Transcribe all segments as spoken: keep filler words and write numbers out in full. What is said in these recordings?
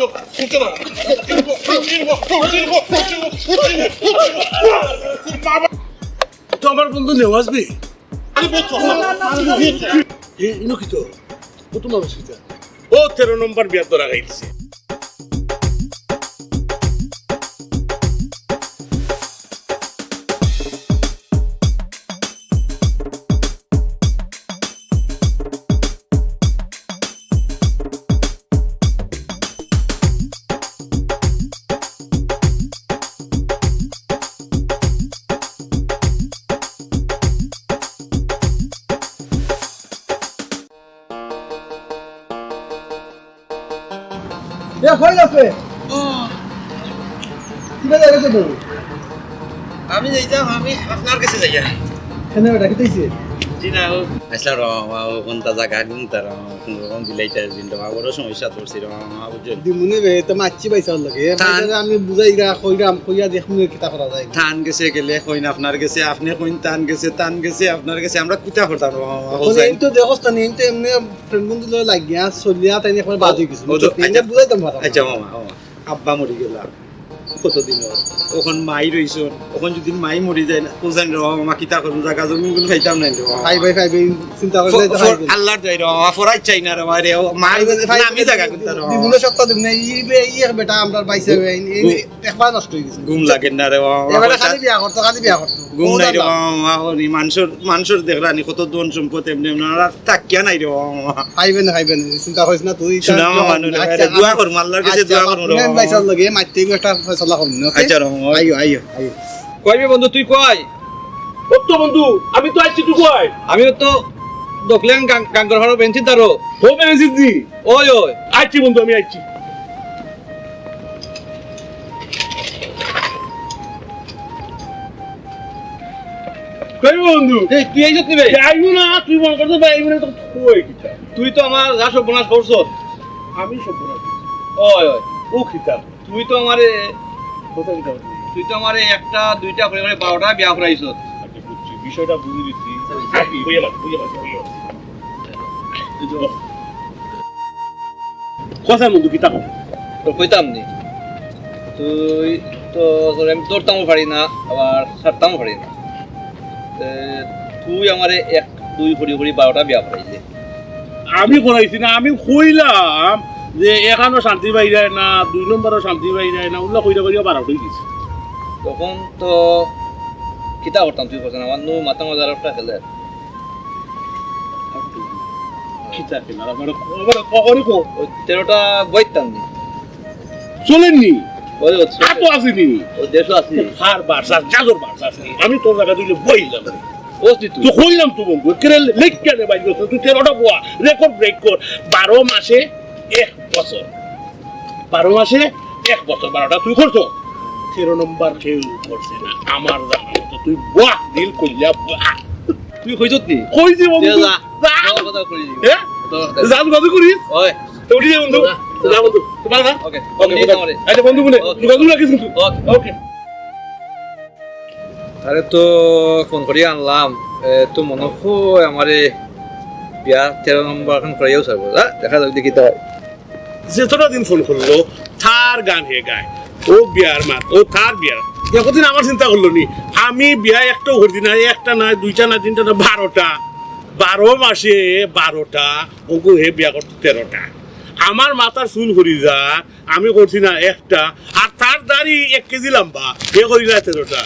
তো আমার বন্ধু নেওয়াজ ভাই। এ, ইনো কিতা? ও তো মানুষ কিতা? ও তেরো নম্বর বিয়াত ধরা খাইছে। এ, কই যাস রে? কিবা জায়গা তো? আমি যাইতাম, আমি আপনার কাছে যাইয়া। কেনে বেটা, কিতা অইছে? জি না, ও আসলে র-, ও কোনটা জায়গা, কোনটা র-, কোন রকম বিলাইতে আসবেন, তো বড় সমস্যা পড়ছি র-, বুঝছেন? দিমুনে বে, তো মারছি ভাই সাহেব লাগে। তান- ভাই সাহেব, আমি বুঝাইরা, কইরাম, কইয়া দেখমু কিতা করা যায়। তান গেছে গেলে কইন আপনার গেছে, আপনে কইন তান গেছে, তান গেছে আপনার গেছে, আমরা কিতা করতাম র-, ও হোসেন? এই তো দেখোস তো, এই তো এমনি ফ্রেন্ড বন্ধু লগে লাগিয়া, চলিয়া, তাই নিয়ে একবার বাদ অই গেছে। ও তো, বুঝছো? আচ্ছা। এমনি বুঝাইতাম পারতাম। আচ্ছা মামা, মামা, আব্বা মরি গেলা। কতদিন অর? অখন মাই রইছন, অখন যদি মাই মরি যায় না, কোথায় রে বাবা, মা কিতা করবো, জাগা জমিন গুলো খাইতাম না রে বাবা। খাইবে, খাইবে, চিন্তা করে ফ-, যাইতে ফ-, খাইবে। আল্লাহর যাই রে বাবা, ফরাই চাই না রে বাবা রে, ও মার খাইবে, খাইবে, নামি জাগা কিনতে রে বাবা। জীবনে সত্তা দেব না, এই বে-, এই এক বেটা আমরার বাইসে গু-, বে-, এই গু-, একবার নষ্ট অই গেছে। ঘুম লাগে না রে বাবা, এবারে পয়সা খালি বিয়া করতো, খালি বিয়া করতো। ঘুম ও নাই রে দাদা। বাবা, ও নি মানষর, মানষর দেখরা নি কত ধন সম্পদ এমনি এমনি, আর থাকিয়া নাই রে বাবা। খাইবে না, খাইবে না, চিন্তা করিস না তুই। শোনা মামা, নুরে আচ্ছা, ভাইরে দোয়া আমি করমু, আল্লাহর কাছে আচ্ছা, দোয়া করমু রে আমি বাবা। ভাইসাব লগে মাইতে একটা ফয়সালা করমু, ওকে? আচ্ছা রে বাবা। আইও, আইও, আইও। কই বে বন্ধু, তুই কই? ও তো বন্ধু, আমি তো আইছি, তুই কই? আমিও তো দোকলেন গাং-, গাঙ্গর ফাড়ো বেঞ্চিত দাঁড়ো। ও বেঞ্চিত দি? ওই, ওই। আইছি বন্ধু, আমি আইছি। কই বন্ধু? এই, তুই আইছত নি বে? আইবো না, তুই মনে করতে পারবি না, তো কই কিতা? তুই তো আমার যা সর্বনাশ করছস। আমি সর্বনাশ করছি? ওই, ওই। ও কিতা? তুই তো আমারে, কথা কিতা বলছিস? তুই তো আমারে একটা, দুইটা করে করে বারোটা বিয়া করাইছস। আচ্ছা, বুঝছি, বিষয়টা বুঝি দিচ্ছি। বুঝে মার, বুঝে মার, বুঝে মার। এই যে, কথা বন্ধু, কিতা কর? তো কইতাম নি। তুই তো, তোরে আমি ধরতামও পারি না, আবার ছাড়তামও পারি না। এ, তুই আমারে এক, দুই করি করি বারোটা বিয়া করাইলে। আমি করাইছি না, আমি কইলাম যে এখানো শান্তি পাই যায় না, দুই নম্বরও শান্তি পাই যায় না, উল্লা কইরা কইরা বারোটা অই গেছে। তখন তো কিতা করতাম তুই কছ না, আমার নু মাথা মজা একটা খেলে। কিতা খেলে? আবার, আবার কখনই কো। ওই তেরোটা বইতাম নি। চলেননি? ওই, ওই, আর তো আসেনি। ওই দেশও আসি। আর বার্সা, জাগর বার্সা আসেনি। আমি তোর জায়গা তুই বইলাম। ও, তুই, তুই। তো কইলাম তো বন্ধু, কেরে লেখকে নে বাইর করছ, তুই তেরোটা বুয়া, record break কর। বারো মাসে এক বছর। বারো মাসে এক বছর, বারোটা তুই করছ। তেরো নম্বর কেউ করছে না, আমার জানা মতো। তুই বাহ, দিল কইলা, বাহ। তুই কইছত নি? কইছি বন্ধু। যা, যা। যা। তোর কথা কই। হ্যাঁ? তোর কথা। যা, যোগাযোগ করিস। ওই। তো উঠি যা বন্ধু। যা, যা। যা বন্ধু। তো ভালো থাক। ওকে। ওকে, বন্ধু ওকে। আমারে। আচ্ছা, বন্ধু বলে, ওকে। যোগাযোগ রাখিস কিন্তু। ওকে। ওকে। আরে তো ফোন করি আনলাম, এ, তো মনে হয় আমারে বিয়া তেরো নম্বর এখন করাইয়াও ছাড়বো। যা, দেখা যাক দেখি তো হয়। যেতটা দিন ফোন করলো, তার গান হে গায়। ও বিয়ার মাত, ও তার বিয়ার। একদিন আমার চিন্তা করলো নি, আমি বিয়া একটাও করছি না, একটা না, দুইটা না, তিনটা না, বারোটা। বারো মাসে বারোটা, ওগু হে বিয়া করতো তেরোটা। আমার মাথার চুল হরি যা, আমি করছি না একটা, আর তার দাড়ি এক কেজি লম্বা, হে করিলা তেরোটা।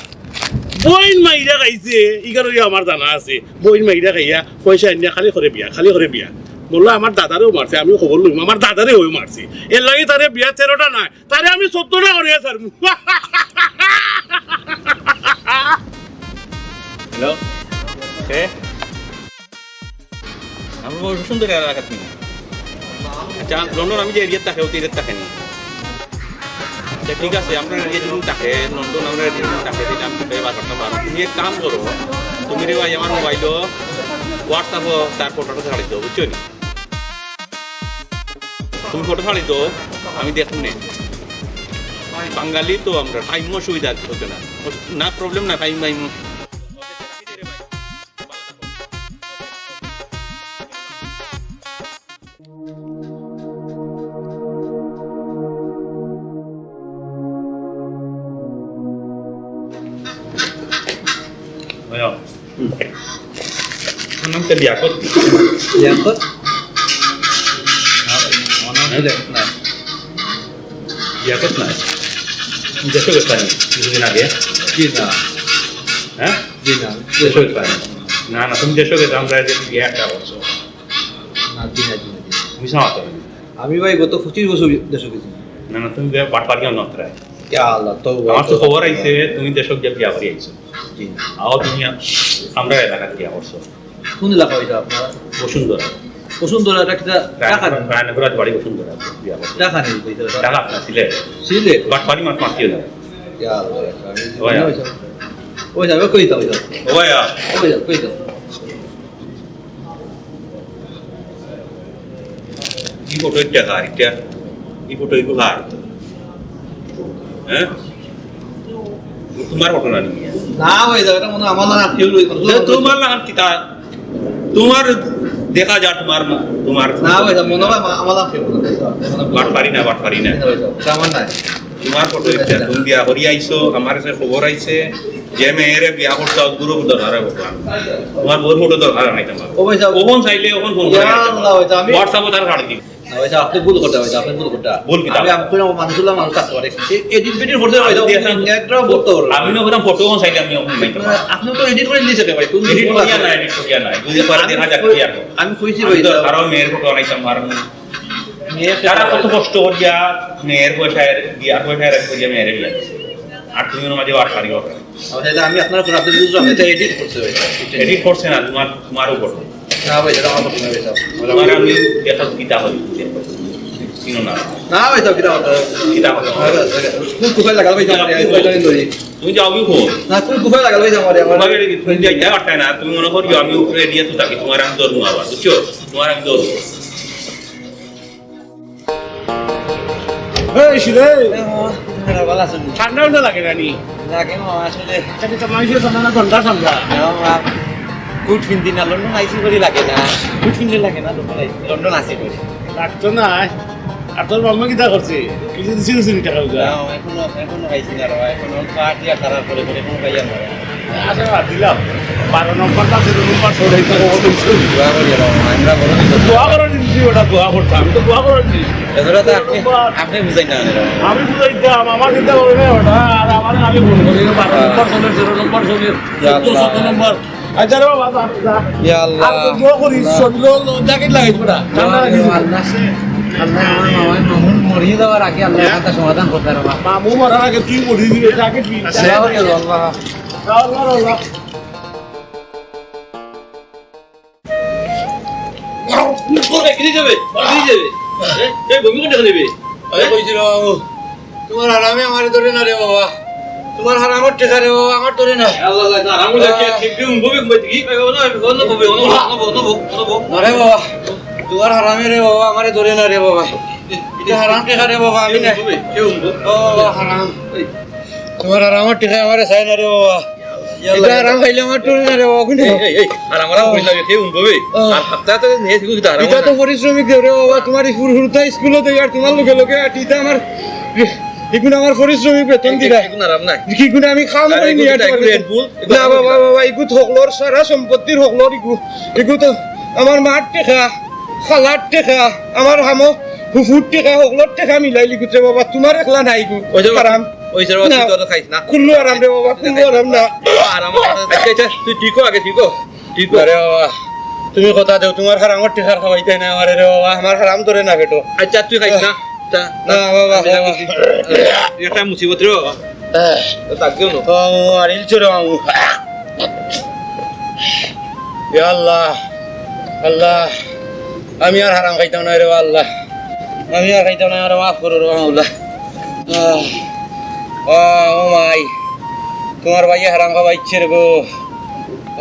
বইন মাইরা খাইছে, ইগারো আমার জানা আছে। বইন মাইরা খাইয়া পয়সা আনিয়া খালি করে বিয়া, খালি করে বিয়া। বললো, "আমার দাদারেও মারছে, আমিও খবর লইম, আমার দাদারেও মারছে।" এর লাগি তারে বিয়া তেরোটা নায়, তারে আমি চোদ্দটা করিয়া ছাড়মু। হ্যালো, কে? আমরা বড় সুন্দর এলাকাত নি। আচ্ছা, লন্ডন আমি যে এরিয়াত থাকে, ওই এরিয়াত থাকে নি। আচ্ছা, ঠিক আছে, আপনার এরিয়া যদি থাকে, লন্ডন আমরা এরিয়া যদি থাকে, তাহলে আমি খুঁজে বার করতাম পারবো। তুমি এক কাম করো, তুমি রে ভাই আমার মোবাইলও WhatsApp-ও তার ফটোটা ছাড়ি দাও, বুঝছো নি? তুমি ফটো ছাড়ি দাও, আমি দেখুন নে। বাঙালি তো আমরা, টাইমও অসুবিধা হচ্ছে না। না, প্রবলেম না, টাইম টাইম। নাম তো লিয়াকত। লিয়াকত? না, মনে হয় লিয়াকত না। লিয়াকত না। দেশো গেছলা নি কিছুদিন আগে? জি না। হ্যাঁ? জি না। দেশো গেছলা নি? না, না, তুমি দেশো গেছো, আমরা যে বিয়া একটা করছো। না, জি না, জি না, জি না। মিছা মাতো। আমি ভাই গত পঁচিশ বছর দেশো গেছি। না, না, তুমি বিয়া বাটপারি অনো অত্রায়। ইয়া আল্লাহ, তওবা, আমার তো তওবা। খবর আইছে, তুমি দেশো গিয়া বিয়া করি আইছো। জি না। আও তুমি আ-, আমরা এলাকাত বিয়া করছো। কোন এলাকা অইলো আপনার? বসুন্ধরা। বসুন্ধরা, এটা কিতা ঢাকা নি? রায়নগর বাড়ি বসুন্ধরা, বিয়া করছে। ঢাকা নি, কইতে হবে। ঢাকা না, সিলেট। সিলেট? বাটপারি মাত মাতিও না। ইয়া আল্লাহ, আমি ওই যা। ওই যা, ওই যা, কই দাও, ওই যা। ওই যা। ওই যা, কই দাও। ই ফটো ইটা কার, ইটা? ই ফটো ইগু কার? হ্যাঁ? তোমার ফটো না নি? না ভাই, এটা মনে হয় আমার লাখান কেউ লই করছে। এ, তোমার লাখান কিতা? তোমার দেখা যা, তোমার মা-, তোমার না ভাই, এটা মনে হয় আমা-, আমার লাখান কেউ লই করছে। বাটপারি না, বাটপারি না। না ভাই, এটা আমার নাই। তোমার ফটো ইটা, তুমি বিয়া করি আইছো, আমার কাছে খবর আইছে, যে মেয়েরে বিয়া করছো, ওগুলো দরকার হবে। তোমার বউর ফটো দরকার নাই তোমার। ও ভাই সাহেব। ওখান চাইলে ওখান ফোন করে ইয়া আল্লাহ, ভাই সাহেব, আমি WhatsApp-ও তার কাট দিবি। না, ভাই সাহেব, আপনি ভুল করতা, ভাই সাহেব, আপনি ভুল করতা। ভুল কিতা? আমি, আমি কইলাম, মানুষ হইলাম, মানুষ থাকতে পারে। এ-, edit বেডিট করতে, ভাই সাহেব, আমি আপনি একটাও বলতে পারবো না। আমি না কইলাম, ফটো কোন সাইডে আমি ওখান নাই না, তোমার। আপনি তো edit করে নিয়ে যাবে, ভাই। কোন edit করিয়া না, edit করিয়া না। বুঝতে পারে, আমি দেখা যাক কই-, কি আর। আমি কইছি, আমি ভাই তো সাহেব। আরো মেয়ের ফটো আনাইতাম, আর মেয়ে তারা কত কষ্ট করিয়া মেয়ের পয়সায়, বিয়ার পয়সায় রাখি করিয়া মেয়েরে বিয়া দিছে। আর তুমি ওর মাঝে বাটপারি করো। আচ্ছা, এটা আমি আপনার উপর, আপনি বুঝলাম, এটা edit করছে ভাই। Edit করছে না, তোমার, তোমার উপর। না ভাই, এটা আমার উপর না ভাই সাহেব। তোমার আমি দেখা কিতা হই, চিনো না। না ভাই সাহেব, কিতা কথা? কিতা কথা? কোন কুফায় লাগাল ভাই সাহেব, আমি কয়টা দিন ধরি। তুমি যাও কি ফোন? না, কোন কুফায় লাগাল ভাই সাহেব, আমার, আমার। কুফায় কি? তুমি যাইতে পারতে না, তুমি মনে করিও আমি উপরে এরিয়া তো থাকি, তোমার আমি ধরবো আবার, বুঝছো? তোমার আমি ধরবো। এই শিরে। হ্যাঁ, মামা, তোমরা ভালো আছো নি? ঠান্ডা উন্ডা লাগে না নি? লাগে মামা, আসলে। এটা তো মানুষের ঠান্ডা না, ঠান্ডা ঠান্ডা। না মামা, কোট পিন্দি না, লন্ডন আইসি করি লাগে না। কোট পিন্দি লাগে না, লন্ডন আইসি, লন্ডন আইসি করি। লাগতো না। আর তোর মামা কিতা করছে? কিছু দিছি কিছু টাকা পয়সা? না, এখনো, এখনো পাইছি না রে ভাই, এখনো পার্টি আর খারাপ করে করে এখনো পাইয়া না। আচ্ছা, বাদ দিলাম। বারো নম্বর না, তেরো নম্বর সরে তো বড় কিছু। দোয়া করি রে ভাই, আমরা বড় কিছু। দোয়া করার জিনিস ওটা, দোয়া করতাম। আমি তো দোয়া করার জিনিস। এছাড়া তো আপনি, তেরো নম্বর। আপনি বুঝাই না রে ভাই। আমি বুঝাইতাম, আমার চিন্তা করে না ওটা, আর আমার আমি বলবো, এই বারো নম্বর সরে, তেরো নম্বর সরে, ইয়া আল্লাহ। চোদ্দ নম্বর। আচ্ছা রে বাবা, যা, যা। ইয়া আল্লাহ। আর তো দোয়া করি, আল্লাহ। শরীরে জ্যাকেট লাগাইছ বেটা, ঠান্ডা লাগিছে। আল্লাহ। আল্লাহ, আমার মামার মামুন মরিয়ে যাওয়ার আগে আল্লাহ হ্যাঁ? একটা সমাধান করতে পারবা। মামু মরার আগে তুই মরি দিবি, জ্যাকেট কি? আল্লাহ, আল্লাহ। আল্লাহ, আল্লাহ। কোন করে কি যাবে? কি যাবে? এ, এই বমি কোনটা নেবে? আরে কইছিল বাবু, তোমার হারামে আমারে ধরে না রে বাবা। তোমার হারামর টেকা রে বাবা, আমার ধরে না। আল্লাহ, আল্লাহ, আল্লাহ, আল্লাহ, আল্লাহ। না রে বাবা, তোমার হারামে রে বাবা, আমারে ধরে না রে বাবা। এটা হারাম টেকা রে বাবা, আমি না। ও বাবা, হারাম। তোমার হারামর টেকা আমারে চাই না রে বাবা। এটা হারাম খাইলে আমার ধরে না রে বাবা, কোনে? এই, এই, এই, আর আমার হারাম করিস না, কে উঠবো বে? ও। আর হাপ্তা তো নেই, তুই তো হারাম এটা তো না। পরিশ্রমিক রে বাবা, তোমার এই হুর-, হুরুতা স্কুলো দেই আর তোমার লগে লগে আটি, এটা আমার, এগুন আমার পরিশ্রমিক বেতন দিরা। এগুন আরাম নাই। কি গুণ আমি কাম আর করি এগুন নি তো আর একটু তোমার Red Bull, এগুন না আরাম বাবা, দিরা। বাবা, এগু তো হকলর সারা সম্পত্তির হকলর এগু। এগু তো আমার মার টেকা, খালার টেকা, আমার হামো হুফুর টেকা, হকলর টেকা মিলাইলি গুতরে বাবা, তোমার একলা নাই গো। ওই যে হারাম। ওই যে বাবা, না। তুই তো খাইস না। কুল্লু হারাম রে বাবা, কুল্লু হারাম না। আরাম, আচ্ছা, আচ্ছা, তুই ঠিক হ আগে, ঠিক হ। ঠিক হ। আরে বাবা, তুমি কথা দেও, তোমার হারামর টেকার খাওয়াইতে না আমারে রে বাবা, আমার হারাম ধরে না বেটো। আচ্ছা, তুই খাইস না। তা, না বাবা, আমি বাবা। এটা মুসিবত রে বাবা। হ্যাঁ। তো তাক দিও না। ও, আর ইলছো রে মামু। ইয়া আল্লাহ, আল্লাহ, আমি আর হারাম খাইতাম না রে আল্লাহ, আমি আর খাইতাম না, আমারে মাফ করো রে মাওলা। আহ, আহ, ও মাই, তোমার ভাইয়ে হারাম খাওয়া ইচ্ছে রে গো।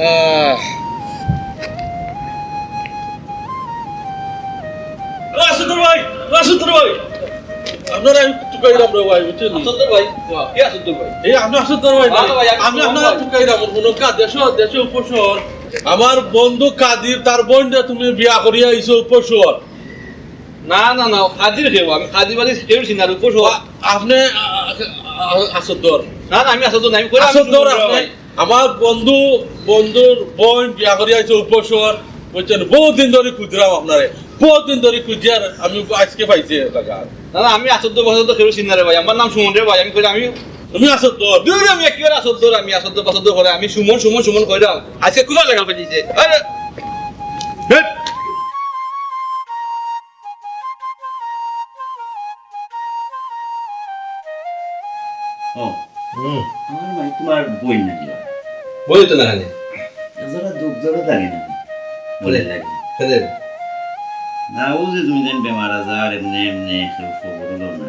আহ। রাসুদ্দুর ভাই, রাসুদ্দুর ভাই। আপনারা আমি তুকাইলাম রে ভাই, বুঝছেন নি? আসুদ্দুর ভাই? বাহ। কে আসুদ্দুর ভাই? এই আমি আসুদ্দুর ভাই না। না, না ভাই, আমি আমি আসুদ্দুর আপনারা ভাই। তুকাইলাম, মনে কাজ দেশো, দেশো উপসর। আমার বন্ধু কাদির, তার বোন যে তুমি বিয়া করিয়া আইছো উপসর। না, না, না, কাদির কেউ, আমি কাদির বাড়ি কেউ চিনি না, উপসর। আ-, আপনি, আ-, আ-, আসুদ্দুর। না, না, আমি আসুদ্দুর না, আমি কইলাম আমি আসুদ্দুর আসুদ্দুর আপনি। ভাই। আমার বন্ধু, বন্ধুর বইন বিয়া করি আইছে উপসর, বুঝছইন? বহুত দিন ধরি খুঁজরাম আপনারে, বহুত দিন ধরি খুঁজিয়ার আমি আইজকে পাইছি এলাকার। না, না, আমি আছদ্দর পাছদ্দর কেউরে চিনি না রে ভাই। আমার নাম সুমন রে ভাই, আমি কইরাম আমি। তুমি আছদ্দর? দুর, আমি একেবারে আছদ্দর, আমি আছদ্দর পাছদ্দর করি, আমি সুমন, সুমন, সুমন কইরাম। আইজকে কুলা লাগাল পাইছি যে। আরে, হেট। ও, হুম। আমার মাই তুমার বইন নানি বা? বইন তো না খালি। এ যারা দুঃখ যারা জানি না। বলে লাগে। কেনে? না, ও যে তুমি জানি বেমার আজার, এমনে এমনে কেউ খবর লয় না,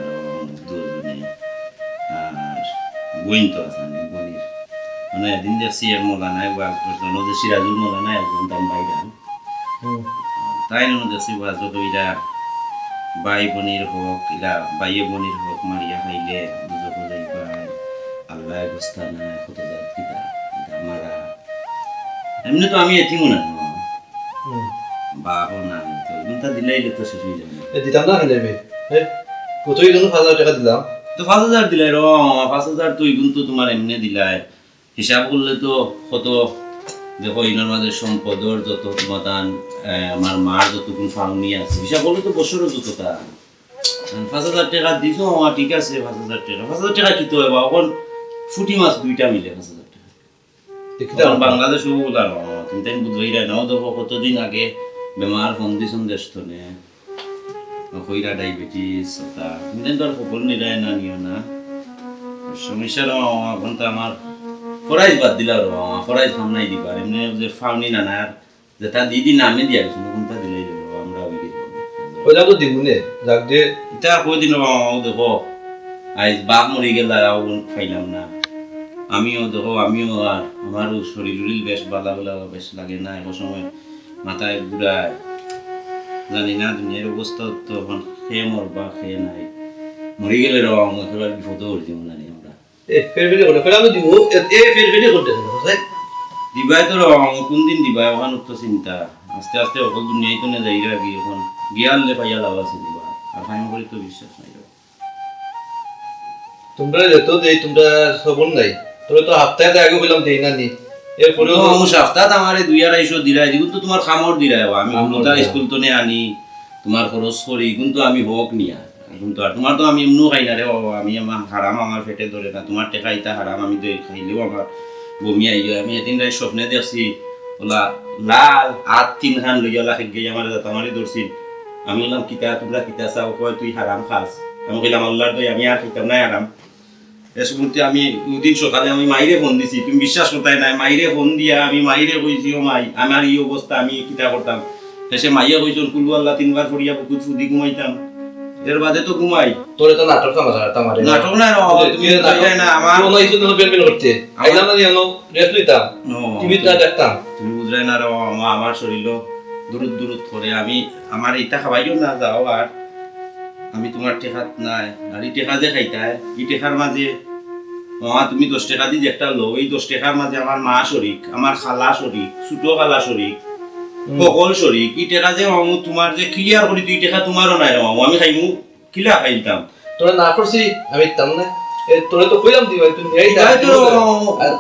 দুজনে। আর বইন তো আছে, আমি বইনের। মানে, এদিন দেখছি এক মৌলানায় ওয়াজ করছইন, ও যে সিরাজুল মৌলানা, একজন তান ভাইরা। হুম। তাইন নু দেখছি ওয়াজো কইরা, ভাই বইনর হক, ইলা ভাইয়ে বইনর হক মারিয়া খাইলে দুজখো যাইবায়, আল্লায় গুস্তা নায়, কত জাত কিতা, ইতা মারা। এমনে তো আমি এতিমও না, হুম। বাপও না, তো ইগুনতা দিলাইলে তো শেষ অই যাইবো। এ, দিতাম না খাইলে আমি, এ, কতই জন্য পাঁচ হাজার টেকা দিলাম। তো পাঁচ হাজার দিলাই রে, পাঁচ হাজার তো ইগুন তো তুমার এমনে দিলাই। হিসাব করলে তো কত, দেখো, ইনর মাঝে সম্পদর যত তুমাতান, আহ, আমার মার যতগুন পাওনি আছে, হিসাব করলে তো বছরও যততা। আহ, পাঁচ হাজার টেকা দিছো, আমার ঠিক আছে, পাঁচ হাজার টেকা, পাঁচ হাজার টেকা কিতা অইবো? অখন ফুটি মাছ দুইটা মিলে পাঁচ হাজার টেকা। দেখি তো অখন বাংলাদেশও বুঝলাম, তুমি তাই বুঝবাই না, ও দেখো কতদিন আগে বেমার ফোন দিছইন দেশ তনে। কইরা ডায়াবেটিস, ওটা। তুমি তো আর খবর নিরায় না, নিও না। সমস্যা রে মামা, অখন তো আমার ফরাইজ বাদ দিলা রে মামা, ফরাইজ সামনাই দিবা। এমনে যে ফাউনি না না, যেটা দিদি নামে দিয়া গেছে, কোনটা দিলাই দিল, আমরা ওই দিন। কইলা তো দিমু নে, যাক দে। ইতা কই দিন রে মামা, ও দেখো, আইজ বাপ মরি গেল, আর ও পাইলাম না। আমিও দেখো, আমিও আর, আমারও শরীর উরিল বেশ বালা বালা বেশ লাগে না, এখন সময় মাথায় ঘুরায়। জানি না দুনিয়ার অবস্থা তো এখন কে মরবা, কে নাই। মরি গেলে রে বাবা, একেবারে বিপদে পড়ি যাইমু জানি আমরা। এ, ফের ফের করে, ফের আমি দিমু, এ, এ, ফের ফের করতে হবে, বুঝলে? দিবায় তো রে বাবা, কোন দিন দিবায়, ওখান তো চিন্তা। আস্তে আস্তে অকল দুনিয়ায় তো নে যাইরা গিয়া, এখন গিয়া আনলে পাইয়া লাভ আছে দিবা। আর ফাইন করি তো বিশ্বাস নাই রে বাবা। তোমরা যেত যে তোমরা সবর নাই, তোরা তো হাপ্তাত আগে কইলাম দেই না নি, এরপরে তো মানুষ হাপ্তাত আমারে দুই আড়াইশো দিরায়, এগুন তো তুমার কামর দিরায়, আমি কামর হুরুতা দিরায়। স্কুল তনে আনি, তুমার খরচ করি, এগুন তো আমি হক নিয়া, এগুন তো আর তুমার তো আমি এমনও খাই না রে বাবা, আমি আমার হারাম আমার পেটে ধরে না, তুমার টেকা ইতা হারাম, আমি তো খাইলেও আমার বমি আই যায়। আমি এদিন রাইত স্বপ্নে দেখছি, ওলা লাল হাত তিনখান লইয়া লাখে গিয়া আমার দাঁত আমারে ধরছিল। আমি বললাম, "কিতা, তুমরা কিতা চাও?" কয়, "তুই হারাম খাস।" আমি কইলাম, "আল্লাহর দোহাই, আমি আর খাইতাম না হারাম।" এ সময় আমি দুদিন সকালে আমি মাইরে ফোন দিছি, তুমি বিশ্বাস করতায় নায়, মাইরে ফোন দিয়া আমি মাইরে কইছি, "ও মাই, আমার ই অবস্থা, আমি কিতা করতাম?" শেষে মাইয়ে কইছইন, "কুলু আল্লাহ তিনবার পড়িয়া বুকুত ফুদি ঘুমাইতাম, এর বাদে তো ঘুমাই।" তোরে তো নাটক তামাশা, তামারে। নাটক না রে বাবা, তুমি বুঝরায় না, আমার ও নাইছো তো বেন বেন করতে। আমার আইলাম না জানো, রেস্ট নিতাম। ও, টিভি না দেখতাম। তুমি বুঝরায় না রে বাবা, আমা-, আমার শরীরও দুরুদ দুরুদ করে। আমি, আমার ইতা খাওয়াইও না, যাও আর। আমি তুমার টেকাত নাই। আর ই টেকা যে খাইতায়, ই টেকার মাঝে, মামা, তুমি দশ টেকা দি যে একটা লও, এই দশ টেকার মাঝে আমার মা শরিক, আমার খালা শরিক, ছোট খালা শরিক, হুম। হকল শরিক। ই টেকা যে মামু তুমার যে ক্লিয়ার করি, দুই টেকা তুমারও নাই রে মামু, আমি খাইমু। কিলা খাইতাম? তোরে না করছি, আমি দিতাম না। এ, তোরে তো কইলাম দিবা, তুই নিয়ে দিতাই তো। আর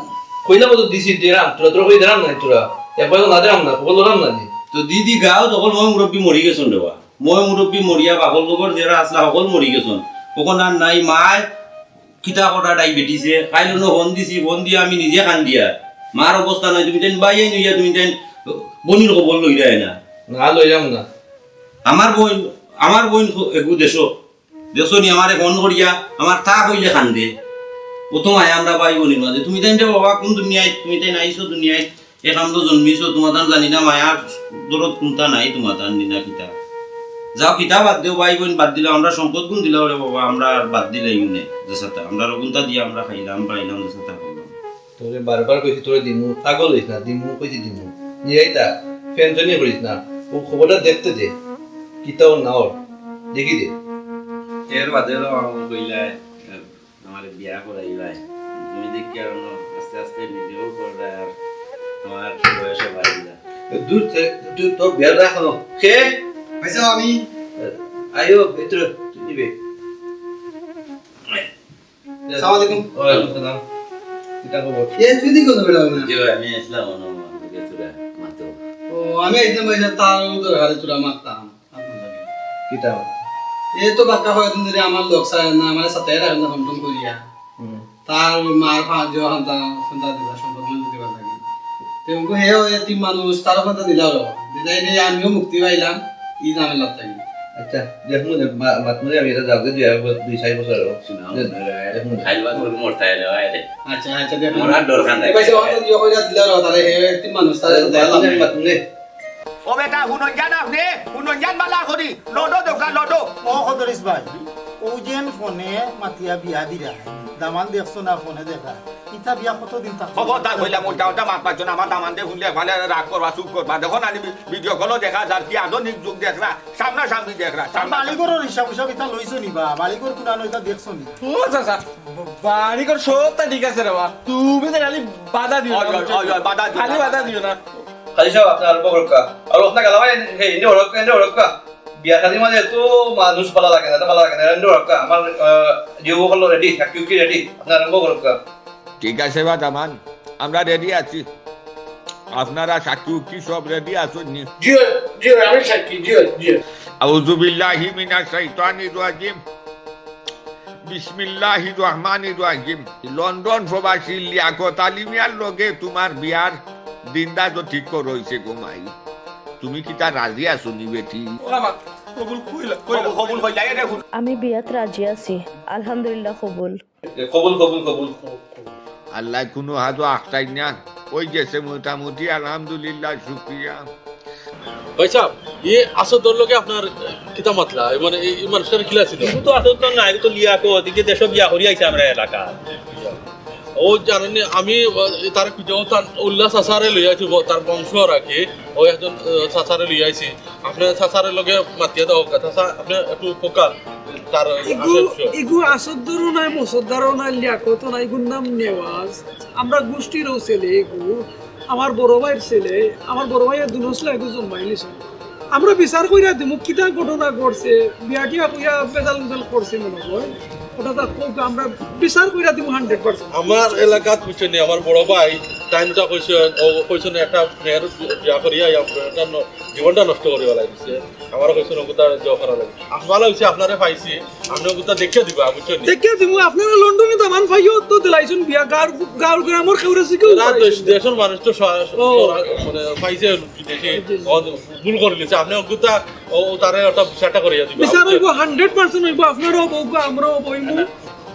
কইলাম তো দিছি, দিরাম। তোরা, তোরা কই দিরাম না, তোরা। একবার তো না দিরাম না, কখন দিরাম না নি? তো দিদি গাও, তখন ময় মুরব্বি মরি গেছইন রে বা। ময় মুরব্বি মরিয়া বাপর লগর যেরা আসলা, হকল মরি গেছইন। কখন আর নাই, মায় কিতা করা ডায়াবেটিসে, কাইল অনো ফোন দিছি, ফোন দিয়া আমি নিজে কান্দিয়ার। মার অবস্থা নাই, তুমি তাইন বাইয়াইন অইয়া, তুমি তাইন বইনর খবর লইরায় না। না, লইলাম না। আমার বইন, আমার বইন খ-, এগু দেশো। দেখছো নি, আমারে ফোন করিয়া, আমার তা কইলে কান্দে। অত মায়া আমরা ভাই বইনর মাঝে। তুমি তাইন রে বাবা, কোন দুনিয়াত, তুমি তাইন আইছো দুনিয়াত, এ কান্দো জন্মিছো, তুমাতান জানি না মায়ার দরদ কুনতা নাই তুমাতান নি না কিতা। যাও, কিতা বাদ দেও, ভাই বইন বাদ দিলাম, আমরা সংকট গুণ দিলাম রে বাবা, আমরা আর বাদ দিলাই নে, যেসাতা, আমরা রগুনতা দিয়া আমরা খাইলাম, পাইলাম, যেসাতা করলাম। তোরে বারবার কইছি তোরে দিমু, পাগল অইস না, দিমু কইছি দিমু। নিরাইতা, ফেনফেনি করিস না, ও খবরটা দেখতে দে, কিতা ওর না ওর, দেখি দে। এর বাদে হলো আমার কইলায়, আমারে বিয়া করাইবায়। তুমি দেখি আর অনো আস্তে আস্তে নিজেও করবায় আর তোমার বয়সও বাড়ি যা। দূর থে-, তুই তোর বিয়ার রাখ অনো। কে? ভাইসাব, আমি। আইও, ভিতরে, তুই দিবে। আসসালামু আলাইকুম। ওয়ালাইকুম সালাম। কিতা খবর? এ, তুই দি কত বেড়া অইনা? জি ভাই, আমি আইছলাম অনো, অনো গেছে ভাই, মাত্র। ও, আমি আইছলাম ভাই, তার দরকারে তোরা মারতাম। কিতা? এ তো বাক্কা কয়দিন ধরি আমার লোক চায় না, আমার সাথে রাখেন না, ফোন টোন করিয়া। হুম। তার মার পাঁচ জন সন্তান, সন্তান দিবা, সম্পদ দিবা লাগে। তে ওগো হে এতিম মানুষ, তার কথা দিলাও রে। দিলাই রে, আমিও মুক্তি পাইলাম, ই ঝামেলা থাকি। আচ্ছা, দেখমু নে, মা-, মাতমু নে, আমি এটা যাওগে দুই, দুই চার বছর হলো। শুনাও, দে-, দেখমু নে। খাইল ভাত করে মরতা এলে, ভাই রে। আচ্ছা, আচ্ছা, দেখমু। আমার আর দরকার নাই। এ ভাই, সে কথা দিয়ে কইরা দিলাও রে, তাহলে হে এতিম মানুষ, তাহলে তো দেখমু নে, দয়া লাগে। মাতমু নে। ও বেটা, হুনইন জান আপনে, হুনইন জান বালা করি, লডো দেউক্কা, লডো। ও খদরিস ভাই, ও যেন ফোনে মাতিয়া বিয়া দিরা, দামান দেখছো না ফোনে দেখা, ইতা বিয়া কতদিন থাকতো? খবরদার কইলাম, উল্টা উল্টা মাত মাতছো না, আমার দামান্দে হুনলে একবারে রাগ করবা, চুপ করবা। দেখো না, নি ভিডিও কলও দেখা যার, কি আধুনিক যুগ দেখরা, সামনাসামনি দেখরা, সামনা বালিগরর হিসাব হিসাব ইতা লইছো নি বা, বালিগর কুনানো ইতা দেখছো নি? ও চাচা, বাড়িঘর সবতা ঠিক আছে রে বা, তুমি তো খালি বাধা দিও না, ওই, ওই, বুঝছো? ওই, ওই, বাধা দিও খালি না, বাধা বাধা দিও না। কাজী সাব, আপনে আরম্ভ করউক্কা। আর আপনে গালা ভাই, এই, এনে হরক্কা, এনে হরক্কা। বিয়া শাদির মাঝে এত মানুষ ভালা লাগে না, এত ভালা লাগে না, এনে হরক্কা। আমার, আহ, যে ও হলো রেডি, সাক্ষী উকি রেডি, আপনে আরম্ভ করউক্কা। ঠিক আছে বা দামান, আমরা রেডি আছি। আপনারা সাক্ষী উকি সব রেডি আছইন নি? জি, জি, আমি সাক্ষী, জি, জি। আউযু বিল্লাহি মিনাশ শাইতানির রাজিম। বিসমিল্লাহির রহমানির রহিম। লন্ডন প্রবাসী লিয়াকত আলী মিয়ার লগে তুমার বিয়ার দিনটা তো ঠিক করা অইছে গো মাই। তুমি কিতা রাজি আছো নি বেটি? ও বাবা, কবুল কইলা, কইলা। কবুল, কবুল কইলা, এ দেখুন। আমি বিয়াত রাজি আছি, আলহামদুলিল্লাহ কবুল। এ, কবুল, কবুল, কবুল। আল্লায় কুনু হাজো আখতাই না, অই গেছে মোটামুটি, আলহামদুলিল্লাহ, শুকরিয়া। ভাই সাব, ই আছদর লগে আপনার কিতা মাতলা? এই মানে, এই, এই মানুষটার কিলা ছিল? ইগু তো আছদ তো না, ইগু তো লিয়াকত, ইগু দেশো বিয়া করি আইছে আমরা এলাকা। ও জানেন নি, আমি, আহ, তার পিছনে তার উল্লাহ চাচারে লই আইছি, ব-, তার বংশ আর কি, ও একজন, আহ, চাচারে লই আইছি। আপনার চাচারে লগে মাতিয়া দেওয়া হোক, চাচা, আপনি একটু ফোকাল, তার ইগু, আসল বিষয়। ইগু আছদরও নাই, মসদ্দারও নাই, লিয়াকতও নাই, ইগুর নাম নেওয়াজ। আমরা গোষ্ঠীরও ছেলে ইগু। আমার বড় ভাইর ছেলে, আমার বড় ভাইয়ের দুনসলা এগু জন্মাইলিছে। আমরা বিচার কইরা দিমু, কিতা ঘটনা ঘটছে, বিয়া টিয়া কইয়া বেজাল উজাল করছে মনে হয়। ওটা তা খুব আমরা বিচার কইরা দিমু hundred percent। আমার এলাকাত বুঝছেন নি, আমার বড় ভাই, তাইন ওটা কইছে, ও কইছে না, একটা মেয়ের বিয়া করিয়া, একটা ন-, জীবনটা নষ্ট করে বেলাই দিছে। আমারও কইছে না, কোথাও যাওয়া করা লাগে। আহ, ভালা অইছে, আপনারে পাইছি। আপনি ওগুতা দেখিয়া দিবা, বুঝছেন নি? দেখিয়া দিমু, আপনারা লন্ডনে দামান পাইও তো দিলাইছুন বিয়া, গাঁওর, গাঁওর গ্রামর কেউরে শিখেও এরা পাইছুন। দেশ-, দেশর মানুষ তো স-, স-, ও। সরা-, মানে, পাইছে বিদেশে, জি, জি। ও ভুল করে দিছে। আপনি ওগুতা, ও, ও তারে একটা বিচারটা করিয়া দিবা, বিচার বুঝছেন? অইবো, hundred percent অইবো, আপনারাও বউকা, আমরাও বইমু।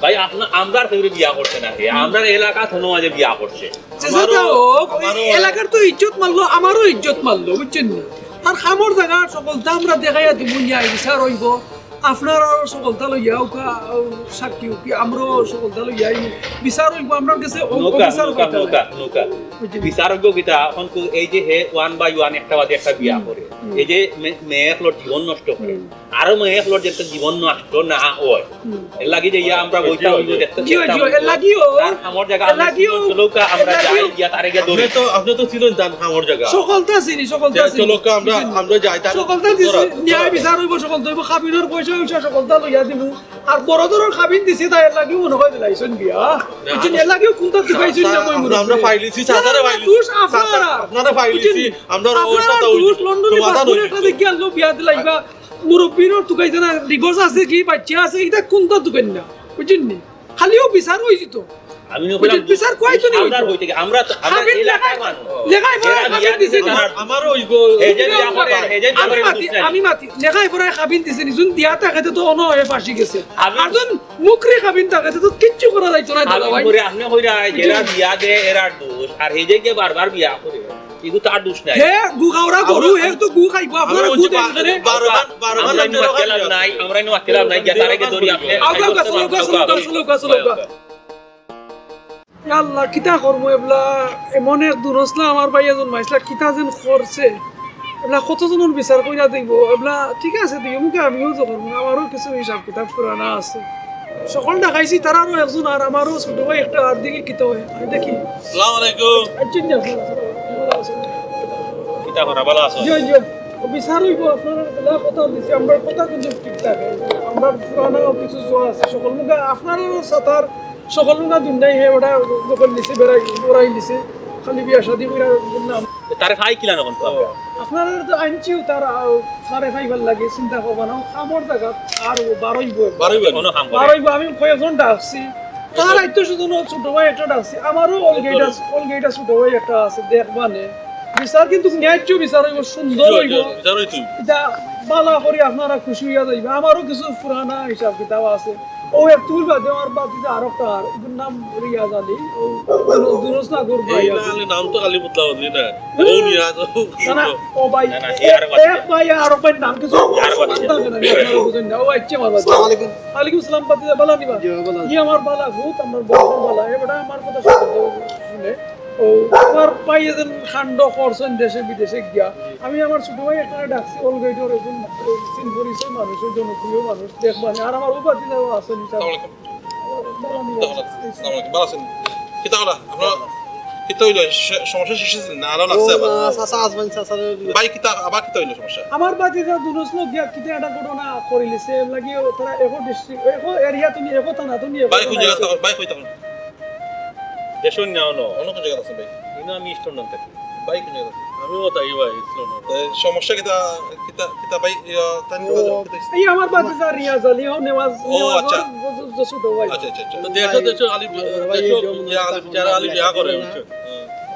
ভাই, আপনা-, আমরার কেউরে বিয়া করছে না রে, আমরার এলাকাত হনো মাঝে বিয়া করছে। যে আমারও, যেটা হোক, আমারও এলাকার তো ইজ্জত মারলো, আমারও ইজ্জত মারলো, বুঝছেন নি? আর কামর জাগা সকলতা আমরা দেখাইয়া দিমু, ন্যায় বিচার অইবো। আপনার আর সকলতা লইয়া উকা, সাক্ষী উকি, আমরাও সকলতা লইয়া আইমু। বিচার অইবো, আপনার গেছে অ-, নৌকা, অবিচার নৌকা, পাইতা নৌকা, নাই। নৌকা। বুঝলি? বিচার অইবো কিতা, এখন তো এই যে হে one by one একটা বাদে একটা বিয়া হুম, করে। হুম। এই যে মে-, মেয়ে একলোর জীবন নষ্ট করে। হুম। আরো মেয়ে একলোর যাতে জীবন নষ্ট না হয়। হুম। এর লাগি যে ইয়া আমরা বইতা হইব দেখতে জি, জি, এর লাগিও, তার কামর জায়গা এর লাগিও, চলো কা আমরা এর লাগিও। যাই গিয়া তারে গিয়া ধরি। আপনি তো, আপনি তো চিনেন তান কামর জায়গা। সকলতা চিনি, সকলতা চিনি। চলো কা আমরা, বুঝলি? আমরা যাই তার সকলতা চিনি, ধরা। ন্যায় বিচার হইব, সকলতা হইব, খাবিনর পয়সা হইছে, সকলতা লইয়া দিব। আর বড় ধরনের খাবিন দিছি, তাই এর লাগিও মনে হয় দিলাইছন বিয়া। না, বুঝছেন? এর লাগিও কোনটা দিবাইছন না, না, কই আমরা, মনে আমরা হয়। ফাইলিছি, না, সাতারে না, ফাইলিছি। দোষ আপনারা। সাতারে, আপনারা ফাইলিছি, বুঝছেন? আমরা আপনারা ওটা তো দোষ, লন্ডনে সমাধান পাসপোর্ট হইল। একটা দেখিয়া আনলো, বিয়া দিলাইবা। মুরব্বিরও তুকাইতে না, ডিভোর্স আছে কি, বাচ্চা আছে, এটা কোনটা তুকাইন না, বুঝছেন নি? খালিও বিচার হয়ে যেত। আমি না বুঝছেন? কইলাম, বিচার কয় তো নি আপনার হইতো। হইতে কি? আমরা তো, আমরা খাবিন এলাকার লেখায়, মানুষ। লেখায় পড়ায় এরা খাবিন বিয়া দিছে দিছে নি? আমার, আমারও হইব। এই যে বিয়া করে, এই যে বিয়া আমি করে মাতি, বুঝছেন? আমি মাতি। লেখায় পড়ায় খাবিন দিছে নি? শুন, দিয়া থাকে তো অনো হয়ে ফাঁসি গেছে। আমি আর যখন মুকরি খাবিন থাকে তো কিচ্ছু করা যাইতো না, আমি দাদা ভাই। করে, আপনি কইরা, যেটা বুঝছেন? বিয়া দে, এরা দোষ। আর এই যে গিয়ে বারবার বিয়া করে। ইগু তার দোষ নাই। হে গু খাওরা গরু, আমরা, হে তো গু খাইবো, আপনারা আমরা গু ওই যে দেন বা-, করে। বারো বার, বারো বার আমরা ইনু মাতলাম নাই, আমরা ইনু মাতলাম নাই, গিয়া তারে গিয়া ধরি আপনি আউকা, আউকা, আউকা, চলো, আউকা, চলো, আউকা, আউকা, চলো, আউকা। চলো, আউকা। ইয়া আল্লাহ, কিতা করমু এবলা? এমন এক দুরসলা আমার ভাইয়ে জন্মাইছলা, কিতা যেন করছে। এবলা কতজনর বিচার কইরা দিব? এবলা ঠিক আছে, দুই মুখে আমিও তো করমু, আমারও কিছু হিসাব কিতাব পুরানা আছে। সকল দেখাইছি, তারারও একজন, আর আমারও ছোট ভাই একটা, আর দেখি কিতা হয়। আমি দেখি। আসসালামু আলাইকুম। আচ্ছা, জি, আসসালাম, আসসালাম। ভালো আছেন? কিতা করা, ভালো আছো? জি, জি। ও বিচার হইব, আপনারা যেলা কথা দিছি, আমরা কথা কিন্তু ঠিক থাকে। আমরা পুরানা কিছু জোয়া আছে, সকল মুখে আপনারও সাতার সকল না দুনিয়ায় হে ওটা যখন নিচে বেড়াই, ওরাই নিচে, খালি বিয়া শাদি কইরা নাম। তারে ফাই কিলা নখন তো? আপনারা তো আনছিও তার, আহ, তারে ফাইবার লাগে চিন্তা করবা না, ও কামর জায়গা আর ও বারোই বই। বারোই বই, কোনো কাম করে। বারোই বই, আমি কয়েকজন ডাকছি, তার আত্মীয় স্বজন ও ছোট ভাই একটা ডাকছি, আমারও অলগেইটা, অলগেইটা ছোট ভাই একটা আছে, দেখবা নে। বিচার কিন্তু ন্যায্য বিচার হইব, সুন্দর হইব। বিচার হইতো। এটা বালা করি আপনারা খুশি হইয়া যাইবা। আমারও কিছু পুরানা হিসাব কিতাব আছে। ও এক তুল বাদে আমার বাতিজা আরো একটা আর, এটার নাম রিয়াজ আলী। ও দুরস না করবা এই ইয়া। না, আরে নাম তো খালি বদলা বদলি না। ও নিয়াজ, ও না, না, ও ভাই, না, না, এ আরো বাতিজা। এক ভাই আর ভাইয়ের নাম কিছু আর বাতিজা। জানতে না, আপনারা বুঝেন না। ও আচ্ছা, আমার বাতিজা। আসসালামু আলাইকুম। ওয়ালাইকুম সালাম, বাতিজা, বালা নিবা? জি, বালা আছি। ই আমার বালা, ভূত আমার বংশ বালা। এ বেটা আমার কথা শুনে, শুনে। ও, আমার ভাই এজন কাণ্ড করছেন দেশে বিদেশে গিয়া। আমি আমার ছোট ভাই একটা ডাকছি, অলগেইটর একজন চিন পরিচয় মানুষ, জনপ্রিয় মানুষ, দেখবা নে। আর আমার উপাধি যারা আছেন, আসসালামু আলাইকুম। আসসালামু আলাইকুম। ভালা আছেন? কিতা হলা? আপনার কিতা হইল? সে-, সমস্যা শেষ হয়েছিল না? আরো লাগছে আবার? না, চাচা আসবেন, চাচা। ভাই, কিতা, আবার কিতা হইল সমস্যা? আমার বাতিজা দুরস লোক গিয়া কিতা একটা ঘটনা করিলিছে, এর লাগি তারা এখন district, এখন area তুমি, এখন থানা তুমি, ভাই, কোন জায়গা থাকো? ভাই, কই থাকো? দেশো না, অন্য। অন্য কোন জায়গা আছে ভাই? ইনো আমি ইস্টার্ন থাকি। ভাই, কোন জায়গা আছে? আমিও তাই ভাই, ইস্টার্ন। এ, সমস্যা কিতা, কিতা, কিতা ভাই, ইয়া, তাই ও, যোগাযোগ করতে এই আমার বাতিজা রিয়াজ আলী, ও নেওয়াজ, ও, নেওয়াজ আচ্ছা। ওর জ-, জ-, জ-, ছোট ভাই। আচ্ছা, আচ্ছা, আচ্ছা। তো দেশো, দেশো আলী, ভাই, দেশো এই যে ইয়া, আলী, যারা আলী বিয়া করে, হ্যাঁ। বুঝছো?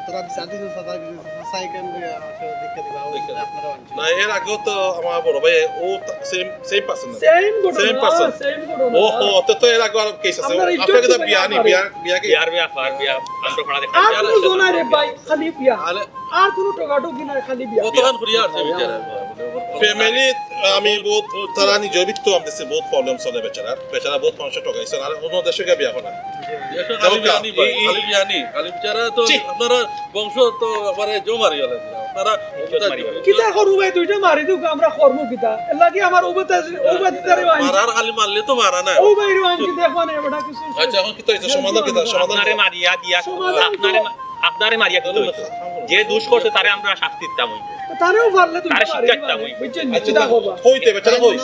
তারা বিচার দিছে, চাচা, চাচা এখান থেকে আসলে দেখে দিবা, ও দেখে দিবা। আপনারা আনছেন। না, এর আগেও তো আমার বড় ভাই, ও তা-, same, same person না? Same ঘটনা, same person। Same ঘটনা। ও, ও, তো, তো এর আগে আরো case আছে। আপনার ইজ্জত আপনার কিতা ছিনতাই বিয়া নি? করে। বিয়া, বিয়া কি? বিয়ার ব্যাপার, বিয়া, আমরা পড়া দেখা আর যায়, কোনো আর জোনা রে ভাই, খালি বিয়া। আরে, আর কোনো টোকাটুকি নাই, খালি বিয়া। কতক্ষণ ঘুরিয়া আসছে বেচারা? Family, আমি বহুত, তারা নিজের ভিতরে আমদেশে বহুত problem চলে বেচারা। বেচারা বহুত মানুষের টোকাইছে। আর অন্য দেশে গিয়ে বিয়া করা। দেশো খালি বিয়া নি ভাই, এই, এই খালি বিয়া নি। খালি বেচারা তো ছি। আপনারা বংশ তো একবারে জো মারি গেলেন। আপনারা ইজ্জত মারি গেলেন। কিতা করু ভাই, দুইটা মারি দিউক, আমরা করমু কিতা? এর লাগি আমার উবাতে, উবাতে তারে ভাই। মারার খালি মারলে তো মারা না। ও ভাই রে, আমি দেখবা না, বেটা কিছু। আচ্ছা, এখন কিতা হইছে? সমাধান কিতা? সমাধান আপনারে কিতা? মারিয়া দিয়া, সমাধান আপনারে তো মা-, আপনারে মারিয়া কিতা হইছে? যে দুষ করছে তারে আমরা শাস্তি দিতাম হইব। তো তারেও মারলে দুইটা তারে শিক্ষা মারি দিতাম দিবা, হইব। বুঝছেন? আচ্ছা, কিতা করবা? হইতে বেচারা কই?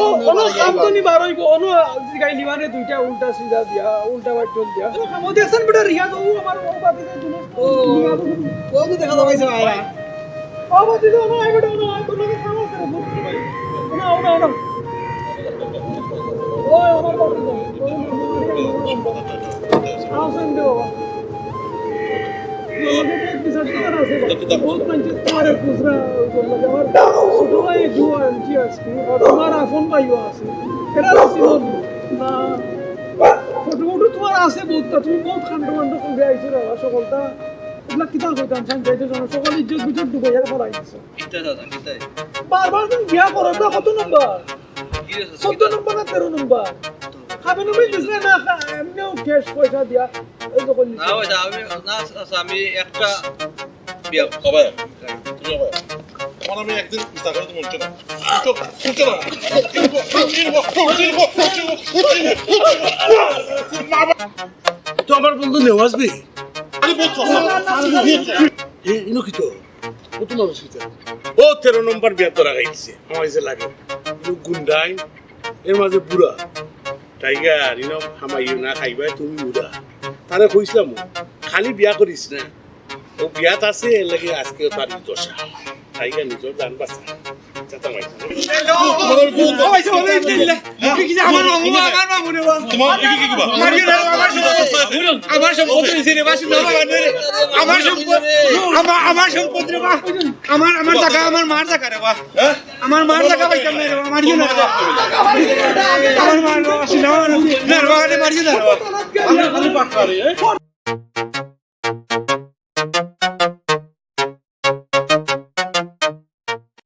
ও, অনো খামতনি বার হইব, অনো জিগাই লিবানে দুইটা উল্টা সিধা দিয়া, উল্টা বাট্টল দিয়া। ও দেখছেন বেটা রিয়াদ, ও আমার ও বাদে দুনো। ও, ও তো দেখা দাঁড়াইছে ভাই। ও বাদে তো আমার আইবো, ও আইবো, না, খাওয়া করে, না, না, না। ও আমার বাদে তো। আসেন দে বাবা। বহুত মানুষে তোমার এক খুচরা করলো যে আমার ছোট ভাই জুয়া আনছি আজকে, আর তোমার আপন ভাইও আছে। এরা তো ছিল না। ফটো ফটো তোমার আছে বহুত, তা তুমি বহুত কাণ্ড কাণ্ড করে আইছো রে বাবা, সকলটা। এগুলা কিতা কইতাম, জান যাইতে জানো, সকল ইজ্জত বিজ্জত ডুবাইয়া ফেলাই দিছো। কিতা দাদা, কিতা? বারবার তুমি বিয়া করো না, কত নম্বর? কি রে, চোদ্দ নম্বর না তেরো নম্বর? খাবে না, বুঝছিস না, না, খা-, এমনিও cash পয়সা দিয়া, এই তো করলি। না, ওই যে আমি, না, আচ্ছা, আমি একটা বিয়া। কবে? তুমি কবে? এখন আমি একদিন ইচ্ছা করে তুমি উঠছো না। উঠছো, উঠছো না। উঠছো, উঠছো, উঠছো, উঠছো, উঠছো, উঠছো। তো আমার বন্ধু নেওয়াজ ভাই। আরে বলছো। এ, ইনো কি তো? কত মানুষ হইতে? ও তেরো নম্বর বিয়া তো লাগাই দিছে। আমার যে লাগে। ইনো গুন্ডাই, এর মাঝে বুড়া। টাইগার, ইনো হামাইও না খাইবায় তুমি বুড়া। তারে কইছিলাম, খালি বিয়া করিস না। ও বিয়াত আছে, এর লাগি আজকে তার এই দশা। টাইগার নিজের জান বাঁচা। যাতা মাই। তোমার বউ তো ও ভাই, সব ভাই, দিল্লা। কি যে আমার মামু, আমার মামু রে বা। তোমার কি কি কি বা? মারিও না, আমার সম্পদ। আমার সম্পদ হইছে রে বা, শুনো আমার রে। আমার সম্পদ, আমার, আমার সম্পদ রে বা। আমার, আমার জাগা, আমার মার জাগা রে বা। হ্যাঁ? আমার মার জাগা পাইতাম না রে বা, মারিও না রে বা। আমার মার রে বা, শুনো আমার। না রে বা, আরে মারিও না রে বা। আমি খালি পাকড়া রে, হ্যাঁ?